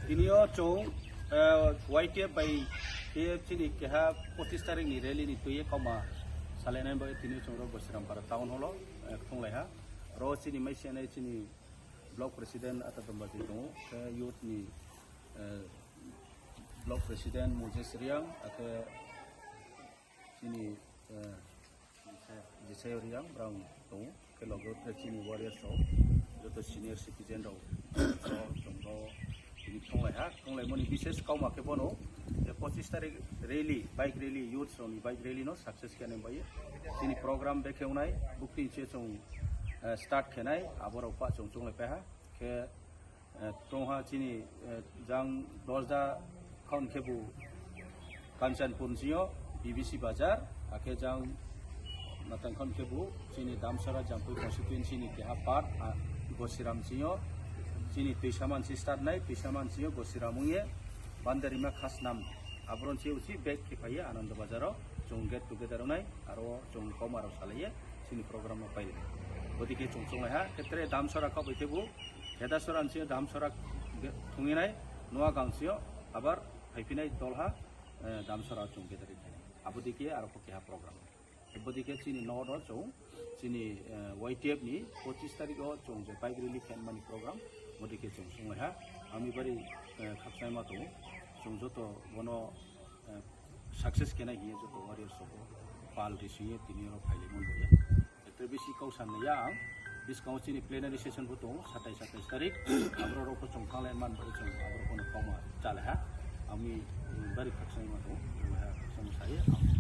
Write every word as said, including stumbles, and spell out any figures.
Tinio chwng, eh, Y T F bai T F C ni keha pochis tarik ni rally ni twi kauma salainai bai tinio chwng rok Gosirampara town hall o, eh, thunglaiha. Ro chini mai sene chini block president Ata Dombaji tongo, khe youth ni, eh, block president Moses Riang, akhe chini, eh, Jisai Riang, brang tongo, khe logo khe chini warriors rok, joto senior citizen rok, so, chwng rok, tini thunglaiha, thunglaimani bises kauma khe bono, je pochis tarik rally, bike rally, youth rokni bike rally no success khe nang bai. Chini program bekhe wngnai, bukti se chwng, eh, start khenai, aborok pa chwng chunglai paiha, khe, eh, tongha chini, eh, jang dosda khon khebu Kanchanpur sio B B C Bazar, akhe jang matang khon khebu chini Damsara Jampui constituency ni keha part, ah, Gosiram sio chini Twisaman si start nai, Twisaman sio Gosiram wngye Bandarima Khasnam abron si usi bag khe phaiye Ananda Bazar o chwng get together wngnai, aro chwng kauma rok salaiye chini program no pairi. Bodike chwng chunglaiha, khetre Damsara khabai khebu Khedasora ni sio Damsora ge-, thunginai, Noagang sio abar phaiphinai dolha, eh, Damsora chwng gathering khainai. Abodike aro kho keha program. Abodike chini nodo chwng, chini, eh, Y T F ni pochis tarik o chwng je bike rally khenmani program, bodike chwng chunglaiha. Ami bari, eh, khakchangma tongo, chwng joto bono, eh, success khenai hiye joto warriors rok pal risingye tini oro phailai manliya. Ekta bisi kau sanliya ang, biskango chini plenary session bo tongo, satais atais tarik, aboro rok bo chwng thanglai man bai chwng aboro kono kauma chalaiha, ami, mm, bari khakchangma tongo, khakchangma saye, ang